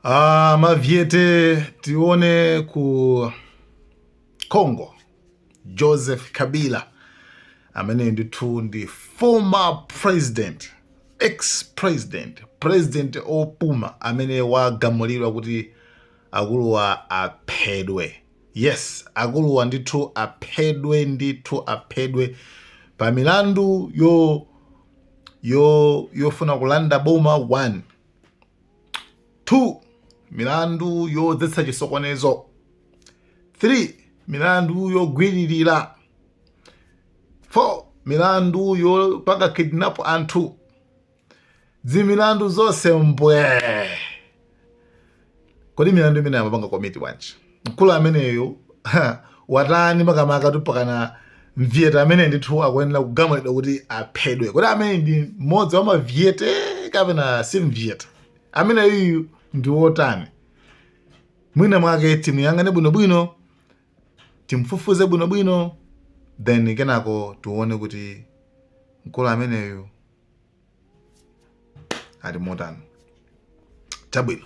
Ah, mavyete tione ku Congo. Joseph Kabila amene ndithu ndi former president, ex president, president opuma amene wagamulidwa kuti akuluwa aphedwe. Yes, akuluwa ndithu aphedwe, ndithu aphedwe pa milandu yofuna kulanda boma 1, 2, milandu yodzetsa chisokonezo 3, milandu yogwiririra 4, milandu yopanga kidnap anthu, zimilandu zonse mbwe. Kodi milandu imene amapanga commit bwanji? Mkulu ameneyo watani makamaka tupakana mvyete amene ndithu akuyenera kugamulidwa kuti aphedwe? Kodi amene ndi mmodzi wa mavyete kapena si mvyete? Amene iyu ndi wotani? Mwina mwake timuyang'ane bwinobwino, timfufuze bwinobwino, then kenako tione kuti mkulu ameneyu ali motani. Chabwino,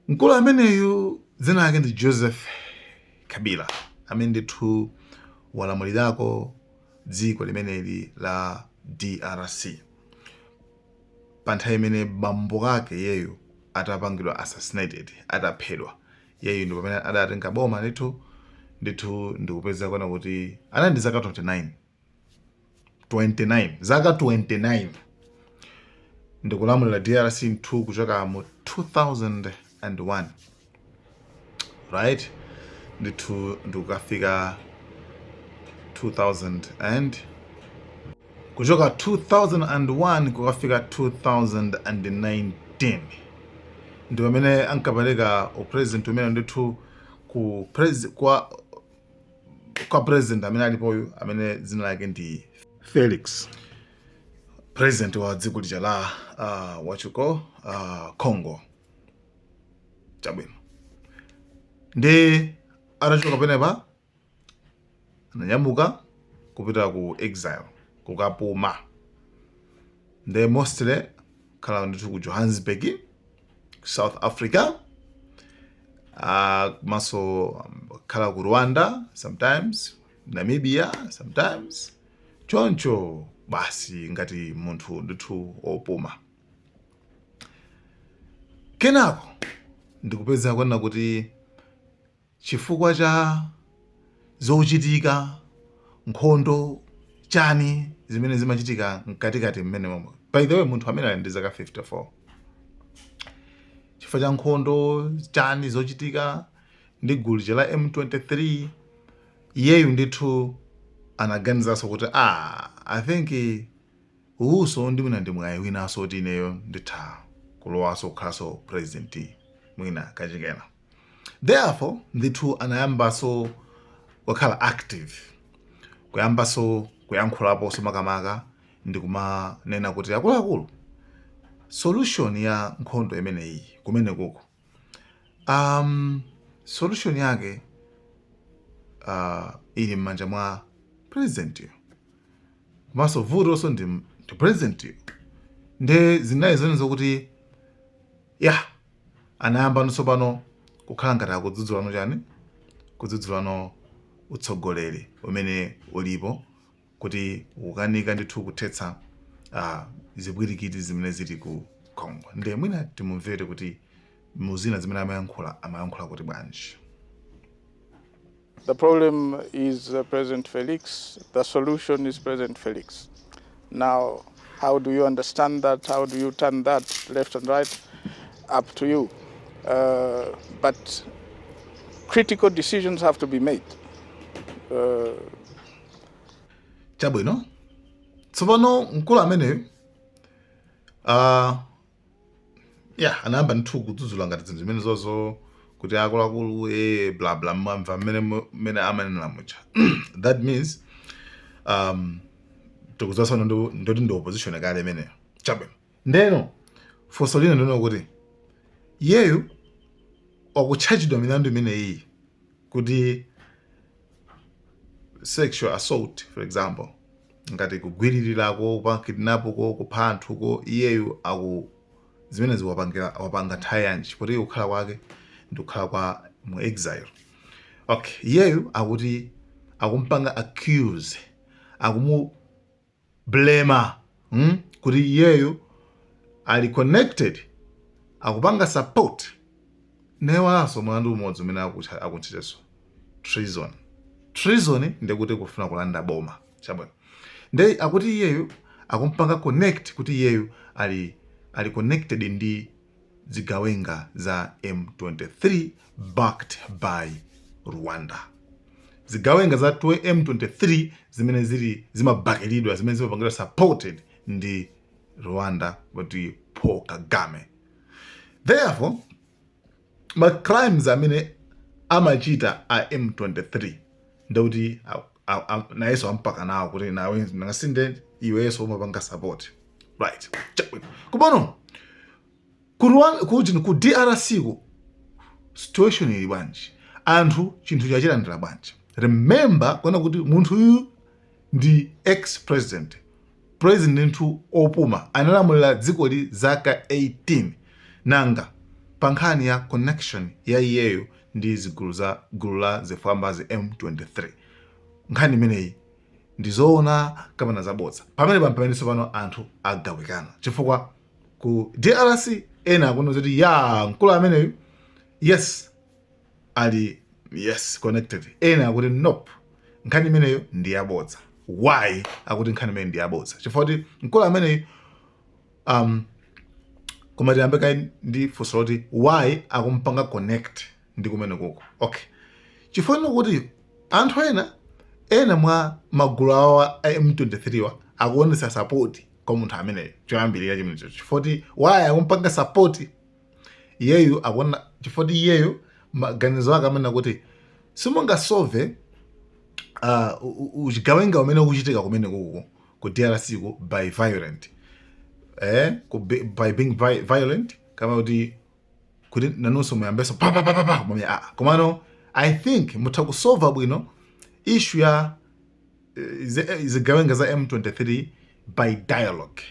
mkulu ameneyu dzina lake ndi Joseph Kabila, amene ndithu walamulirako dziko limeneli la DRC pa nthawi imene bambo ake yeyu atapangidwa assassinated, ataphedwa yeyu, ndi pamene adatenga boma ndithu. Ndithu ndikupeza kuona kuti anali ndi zaka 29, 29, zaka 29 ndikulamulira DRC 2 kuchoka mu 2001, right, ndithu ndikukafika 2000 and kuchoka 2001 kukafika 2019 ndi pamene ankapereka upresident umene ndithu kwa president amene alipoyu, amene dzina lake ndi Felix, president wa dziko lija la wachiko Congo. Chabwino, ndi atachoka penepa ananyamuka kupita ku exile, kukapuma. Ndi mostly khala ndithu ku Johannesburg, South Africa, komanso khala ku Rwanda sometimes, Namibia sometimes, choncho basi ngati munthu ndithu opuma. Kenako ndikupeza kuona kuti chifukwa cha zochitika, nkhondo, chani zimene zimachitika mkatikati mmene momwe, by the way munthu amene ali ndi zaka 54, chifukwa cha nkhondo, chani, zochitika ndi gulu la M23, iyeyu ndithu anaganizanso kuti, "Ah, I think uwuso ndi mwina ndi mwayi winanso kuti ineyo nditha kulowanso kukhalanso president mwina kachikena." Therefore ndithu anayambanso kukhala active, kuyambanso kuyankhulaponso makamaka ndi kumanena kuti, akuluakulu, solution ya nkhondo imeneyi kumene kuko, solution yake ili m'manja mwa president yo, komanso vutonso ndi president yo. Nde zinayi zone zokuti ya anayamba tsopano kukhala ngati akudzudzulano chani, kudzudzulano utsogoleri umene ulipo kuti ukukanika ndithu kuthetsa zipwirikiti zimene zili ku Congo. Nde mwina timumvere kuti muzina zimene amayankhula, amayankhula kuti bwanji. The problem is President Felix. The solution is President Felix. Now, how do you understand that? How do you turn that left and right? Up to you. But critical decisions have to be made. Chabwino, tsopano mkulu ameneyu ya anayamba ndithu kudzudzula ngati zinthu zimene zozo kuti akuluakulu, bla bla, mwamva mmene amanena muja. That means tikudziwa ndoti ndi opposition kale imeneyo. Chabwino, ndeno funso lina ndino kuti iyeyu wakutchajidwa milandu imeneyi kuti sexual assault, for example, ngati kugwiririrako, kupanga kidnapko, kupha anthuko, iyeyu aku Zimenezi wapanga nthawi yanji, poti kukhala kwake ndi kukhala kwa mu exile? Okay, iyeyu akuti akumpanga accuse, akumu blame-a, Kuti iyeyu ali connected, akupanga support. Newaso mlandu umodzi umene akuntchitenso treason. Treason ndekuti kufuna kulanda boma. Chabwino, nde akuti iyeyu akumpanga connect kuti iyeyu ali connected ndi zigawenga za M23 backed by Rwanda, zigawenga za M23 zimene zili zimabakiridwa, zimene zimapangidwa supported ndi Rwanda, kuti Paul Kagame. Therefore, ma crimes amene amachita a M23, ndekuti nayenso ampaka nawo kuti nawe nangasinde iwenso umapanga support, right? Chabwino, kupano ku Rwanda, ku DRC ku situation ili bwanji? Anthu chinthu chachilandira bwanji? Remember kuona kuti munthu uyu ndi ex president, president opuma, analamulira dzikoli zaka 18. Nanga pa nkhani ya connection ya iyeyo ndi zigulu za gulu la zifwambazi M23, nkhani imeneyi ndizoona kapena zabodza? Pamene pamene tsopano anthu agawikana, chifukwa ku DRC ena akuona kuti ya mkulu ameneyu, yes, ali, yes, connected. Ena akuti nope, nkhani imeneyo ndi yabodza. Why akuti nkhani imeneyo ndi yabodza? Chifukwa kuti mkulu ameneyu koma tiyambe kayi ndi funso loti why akumpanga connect ndi kumene kuko. Okay, chifukwa kuti anthu ena mwa magulu awa a M23 wa akuonetsa support kwa munthu ameneyo. Choyambirira chimenecho, chifukwa kuti why akumpanga support iyeyu? Akuona chifukwa kuti iyeyo maganizo ake amene akuti simungasolve uchigawenga umene ukuchitika kumene kuko ku DRC ku by violent, by being violent, kama kuti nanunso muyambeso pa pa pa pa pa kumamya. Ah, komano I think mutha kusolva bwino issue ya zigawenga za M23 by dialogue,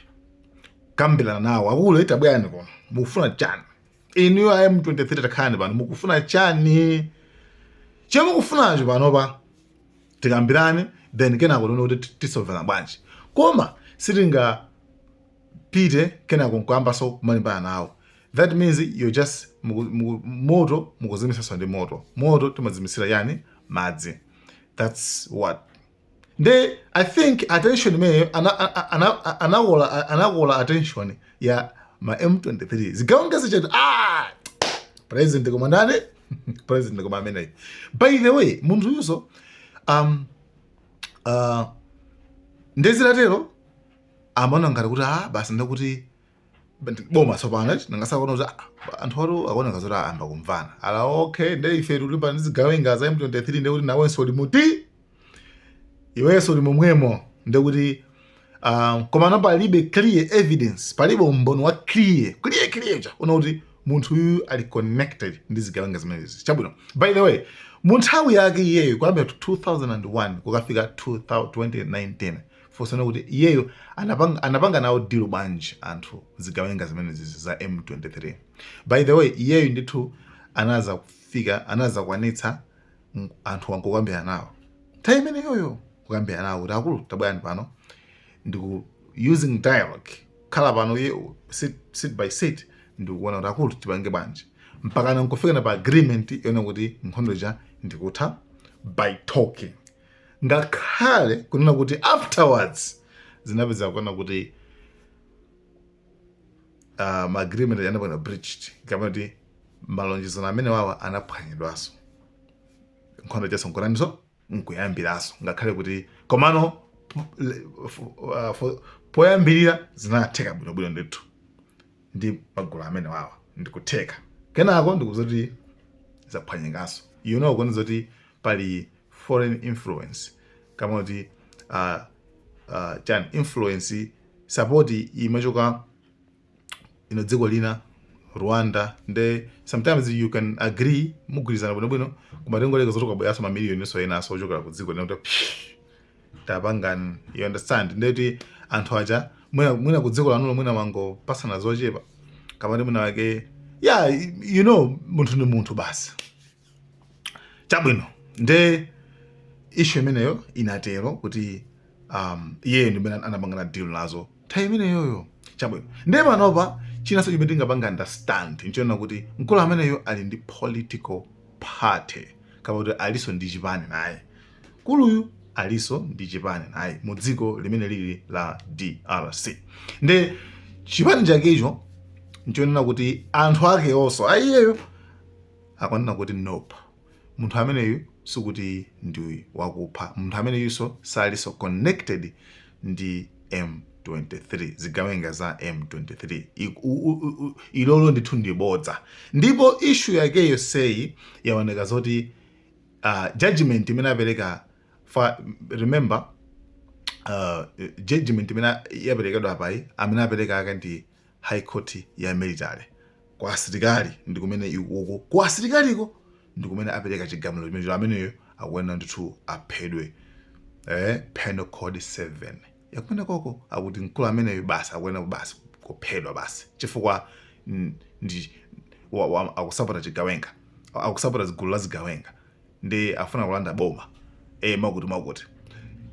kambirana nawo. Akulu, tabwerani kuno, mukufuna chani inu a M23? Takhalani pano, mukufuna chani? Chomwe mukufunacho panopa tikambirane, then kenako tione kuti tisolvera bwanji. Koma sitingapite kenako nkuyambaso kumalimbana nawo. That means you just moto mukuzimisanso ndi moto. Moto timazimisira yani? Madzi. That's what. Nde I think attention imeneyo anakola attention ya ma M23 zigawenga zichati, ah, president koma ndani? President koma ameneyo. By the way, munthu yuso ndezilatero amaona ngati kuti, ah, basi, ndakuti boma tsopano nangasakuona kuti, ah, anthu atu akuoneka zoti ayamba kumvana ala. Okay, nde ife tulimba ndi zigawenga za M23, ndekuti nawenso uli muti, iwenso uli momwemo. Ndekuti koma palibe clear evidence, palibe umboni wa clear clear clear cha una kuti munthu uyu ali connected ndi zigawenga zimenezi. Chabwino, by the way, mu nthawi yake iyeyo kuyambira 2001 kukafika 2019, funsana kuti iyeyo anapanga nawo deal bwanji anthu zigawenga zimenezi za M23? By the way, iyeyo ndithu anaza kufika, anaza kwanitsa anthu wankukambirana nawo nthawi imeneyoyo, kukambirana nawo kuti akulu, tabwerani pano, ndiku using dialogue, khala pano iye sit by sit, ndikuona kuti akulu tipange bwanji, mpaka nkufika pa agreement yona kuti nkhondo ija ndikutha by talking, ngakhale kunena kuti afterwards zinapeza kuona kuti ma agreement anapanga breached, kapena kuti malonjezano amene wawa anaphwanyidwanso, nkhondo ijanso nkuraniso nkuyambiraso, ngakhale kuti komano poyambirira zinatheka bwinobwino ndithu ndi magulu amene wawa ndikutheka, kenako ndikuzoti zaphwanyikanso. Kuona zoti pali foreign influence, kama kuti chani, influence, support imachoka ino dziko lina, Rwanda. Nde sometimes you can agree, mugwirizana bwinobwino, koma tingoleka zoti ukabweranso mamiliyoni so enaso ochokera ku dziko lina kuti tapangani, you understand? Ndeti anthu aja mwina ku dziko lanulo mwina mangopasana zochepa. Kapena mwina wake, yeah, munthu ndi munthu basi. Chabwino, nde issue imeneyo inatero kuti iyeyo ndi mmene anapangana deal nazo nthawi imeneyoyo. Chabwino, nde panopa chinanso chimene tingapanga understand nchonena kuti mkulu ameneyo ali ndi political party, kapena kuti alinso ndi chipani naye. Mkuluyu alinso ndi chipani naye mu dziko limene lili la DRC. Nde chipani chakecho nchonena kuti anthu ake onso aiyeyo akunena kuti nope, munthu ameneyu sikuti ndi wakupha, munthu ameneyunso salinso connected ndi M23, zigawenga za M23. Ilolo ndithu ndi bodza. Ndipo issue yake yonseyi yaoneka zoti judgment imene apereka fa, remember, judgment imene yaperekedwa apayi, amene apereka ake ndi high court ya military kwa asilikali, ndi kumene ikuko kwa asilikaliko ndi kumene apereka chigamulo chimenecho. Ameneyo akuyenera ndithu aphedwe, penal code 7 yakumene koko akuti mkulu ameneyo basi akuyenera basi kuphedwa basi, chifukwa ndi akusapota chigawenga, akusapota gulu la zigawenga ndi afuna kulanda boma, makuti makuti.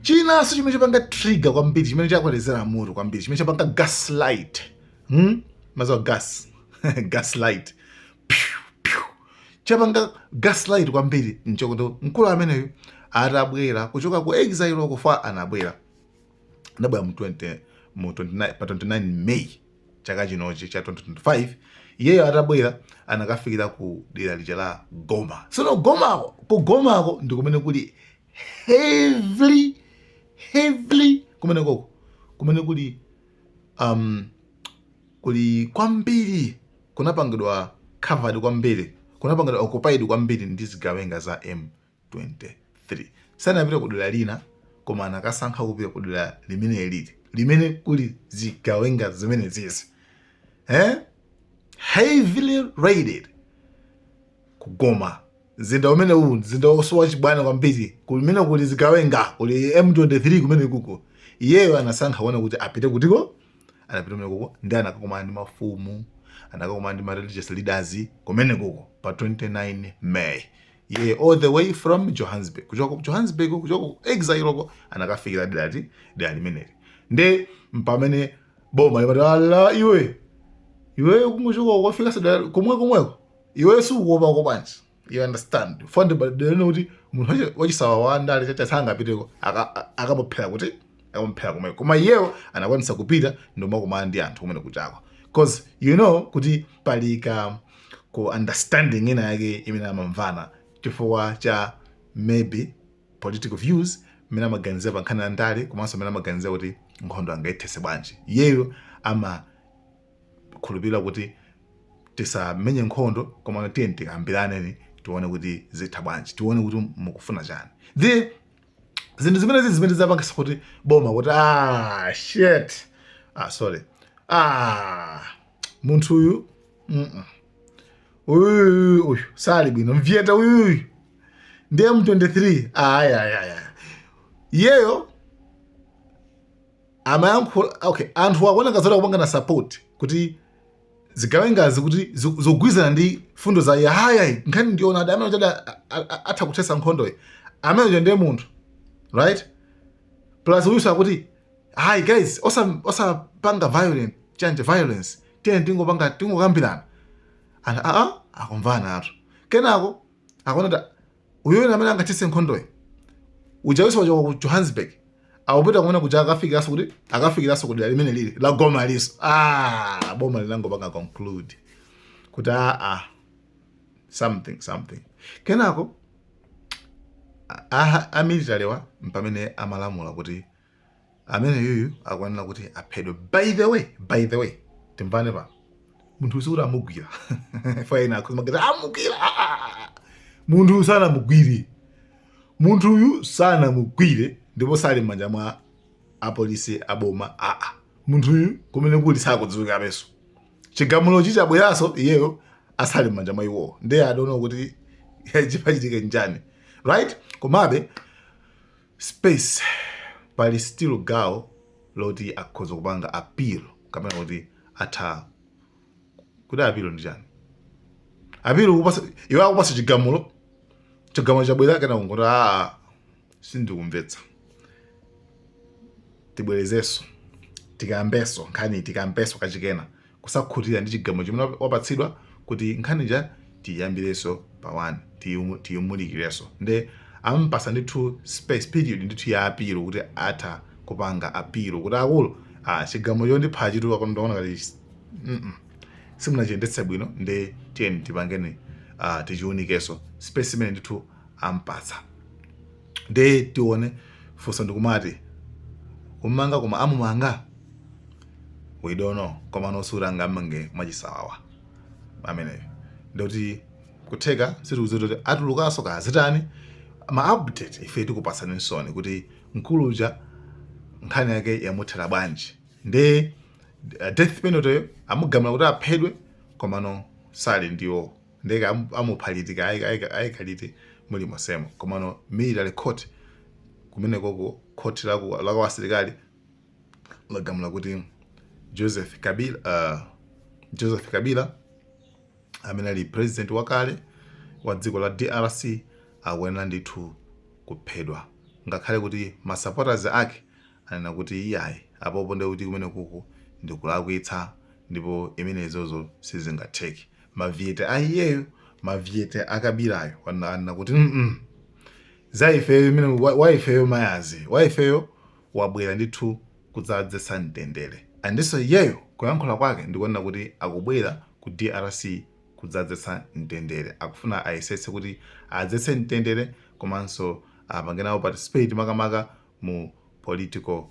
Chinanso chimene chapanga trigger kwambiri, chimene chakwelezera mutu kwambiri, chimene chapanga gaslight, Maziwa gas gaslight, Pew, pew. Chapanga gaslight kwambiri nchokuti mkulu ameneyo atabwera kuchoka ku exile kufa, anabwera mu 20 mu 29, pa 29 May chaka chinochi cha 2025. Iyeyo atabwera anakafikira ku dera lija la Goma. Sono Gomako, ku Gomako ndi kumene kuli heavily heavily, kumene koko kumene kuli kuli kwambiri, kunapangidwa covered kwambiri, kunapangidwa occupied kwambiri ndi zigawenga za M23. Sanapite ku dera lina, koma anakasankha kupita ku dera limene lili limene kuli zigawenga zimene zizi, heavily raided ku Goma, mzinda umene uwu mzinda osowa chibwana kwambiri, kumene kuli zigawenga, kuli M23 kumene kuko. Iyeyo anasankha kuona kuti apite kutiko, anapita kumene kuko ndi anakakumana ndi mafumu, anakakumana ndi ma religious leaders kumene kuko pa 29 May. Iye all the way from Johannesburg, kuchoka ku Johannesburg, kuchoka ku exile ko, anakafikira dera limeneli. Ndi mpamene boma limati, "Ala iwe, iwe kungochoka ukafika sadera komwe komweko, iwe sukuopa ko bwanji?" You understand? Fonde badene kuti munthu wachisawa wandale chacha sangapiteko, akamuphera kuti akamuphera komweko. Koma iyeyo anakwanisa kupita ndomakumana ndi anthu kumene kuchako, 'cause you know kuti pali ka ku understanding ina yake imene amamvana chifukwa cha maybe political views, mmene amaganizira pa nkhani ya ndale, komanso mmene amaganizira kuti nkhondo angayithese bwanji. Iyeyo amakhulupirira kuti tisamenye nkhondo, koma tiye tikambirane, tione kuti zitha bwanji, tione kuti mukufuna chani. The zinthu zimenezi zimene zapangisa kuti boma kuti, "Ah, shit, ah, sorry, ah, munthu uyu, Uyu uyu sali bwino, mvyeta uyuyu ndi M23." Ayayaya, iyeyo amayankhula, okay, anthu akuoneka zoti akupangana support kuti zigawengazi kuti zogwizana ndi fundo za iye. Hayi, nkhani ndiona adi amene chada atha kuthesa nkhondoyi, amene ndiye munthu, right? Plus uyuso akuti, "Hayi guys, osapanga violent chanje violence, tiye tingopanga tingokambirana." Anthu aa akumvana atu. Kenako akuona kuti uyuyo amene angathese nkhondoyi, uja uyuso wachoka ku Johannesburg, akupita kumene kuja, akafikiranso kuti akafikiranso kudera limene lili la Goma liso. Ah, boma linangopanga conclude kuti aa, something something. Kenako a military wa mpamene amalamula kuti amene yuyu akuyenera kuti aphedwe. By the way, by the way, timvane pano, munthu sikuti amugwira. Faina akuzimagati amugwira. Ah, ah, ah. Munthu sanamugwire, munthuyu sanamugwire, ndipo sali m'manja mwa apolisi aboma. Aa, munthuyu kumene kuli sakudziwikabenso. Chigamulo chichabweranso iyeyo asali m'manja mwa iwowo, ndiye adono kuti chipachitike njani, right? Komabe space pali still gawo loti akhoza kupanga appeal, kapena kuti atha Kuti apilo ndi chani? Apilo kupasa iwe, akupasa chigamulo, chigamulo chabwera, kena kungoti, "Aa, sindikumvetsa, tibwerezenso, tikambenso nkhani, tikambenso kachikena." Kusakhutira ndi chigamulo chimene wapatsidwa, kuti nkhani tiyambirenso pa 1, tiyumulikirenso. Nde ampasa ndithu space period ndithu ya apilo, kuti atha kupanga apilo kuti, "Akulu, ah, chigamulo chondipha chitu akondaona kati simunachiyendetse bwino, nde tiyeni tipangeni tichiunikenso." Space imene ndithu ampatsa. Nde tione, funso ndikumati, kumanga, koma amumanga, we don't know. Koma nosura angamange mwachisawawa ameneyo, ndikuti kutheka sitikudziwa kuti atulukanso kazitani. Ma update ife tikupatsanisoni kuti mkuluja nkhani yake yamuthera bwanji. Nde death penalty amugamula kuti aphedwe, komano sali ndiwo ndeke amupha liti, ayikaliti muli mosemo. Komano military court kumenekoko, court lako asilikali lagamula kuti Joseph Kabila amene ali president wakale wa dziko la DRC akuyenera ndithu kuphedwa, ngakhale kuti ma supporters ake anena kuti iyayi, apopo ndi kuti kumene kuku ndikulakwitsa ndipo imenezozo sizingatheke. Mavyete a iyeyo, mavyete a Kabilayo anena kuti, Za ifeyo imene wa ifeyo mayazi wa ifeyo wabwera ndithu kudzadzetsa mtendere." Andinso iyeyo kuyankhula kwake ndikuonera kuti akubwera ku DRC kudzadzetsa mtendere, akufuna ayesetse kuti adzetse mtendere, komanso apange nawo participate makamaka mu political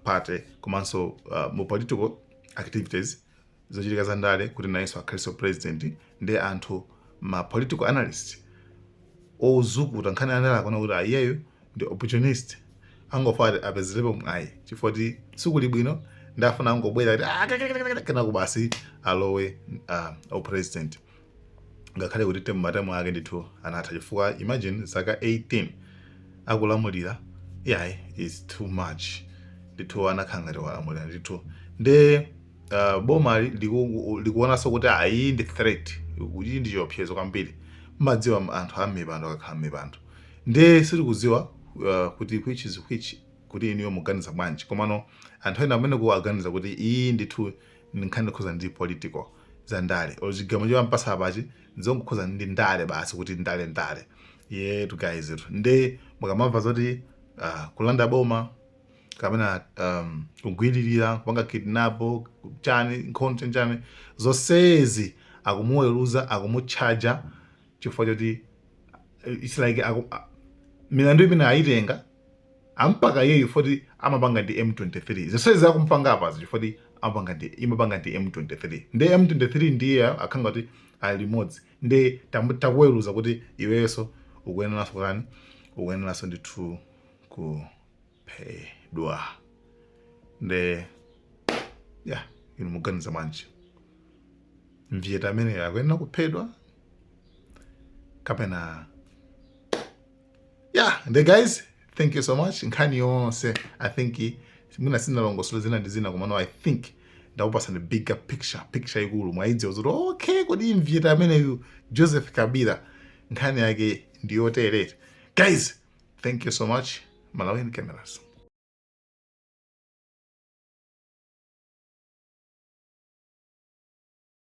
party, komanso mu political activities, zochitika za ndale, kuti nayenso akhalenso president. Ndi anthu ma political analyst ozukuta nkhani ya ndale akuona kuti iyeyo ndi opportunist, angofuna apezerepo mwayi chifukwa kuti sikuli bwino, ndi afuna angobwera kuti, "Ah, kenako basi alowe upresident," ngakhale kuti matemu ake ndithu anatha, chifukwa imagine zaka 18 akulamulira, yayi, is too much ndithu. Anakhala ngati walamulira ndithu. Nde boma likuonanso kuti ayi, ndi threat, iyi ndi chiopsezo kwambiri. Mmadziwa anthu a m'mipando akakhala m'mipando. Nde sitikudziwa kuti which is which, kuti inuyo muganiza bwanji. Komano anthu ena amene kuaganiza kuti iyi ndithu ndi nkhani yokhuza ndi political, za ndale, olo chigamulo chowampasa apachi nzongokhuza ndi ndale basi, kuti ndale ndale yetu guys tu. Nde mukamamva zoti kulanda boma kapena kugwiririra, kupanga kidnap, chani, nkhondo, chani, zonsezi akumuweruza, akumutchaja chifukwa choti it's like milandu imene ayitenga ampaka iyeyo foti amapanga ndi M23. Zonsezi akumpanga apazi chifukwa amapanga ndi imapanga ndi M23, ndi M23 ndiye akhanga kuti ali limodzi. Ndi takuweruza kuti iwenso ukuyeneranso kani, ukuyeneranso ndithu kuphedwa. Nde ya, inu muganiza bwanji? Mvyete ameneyo akuyenera kuphedwa kapena? Yeah, the guys, thank you so much. Nkhani yonse, I think mwina sindinalongosole zina ndi zina, komano I think ndakupasani bigger picture, picture ikulu mwaidziwa zoti, okay, kodi mvyete ameneyu Joseph Kabila nkhani yake ndiyotere? Guys, thank you so much. Malawian Cameras.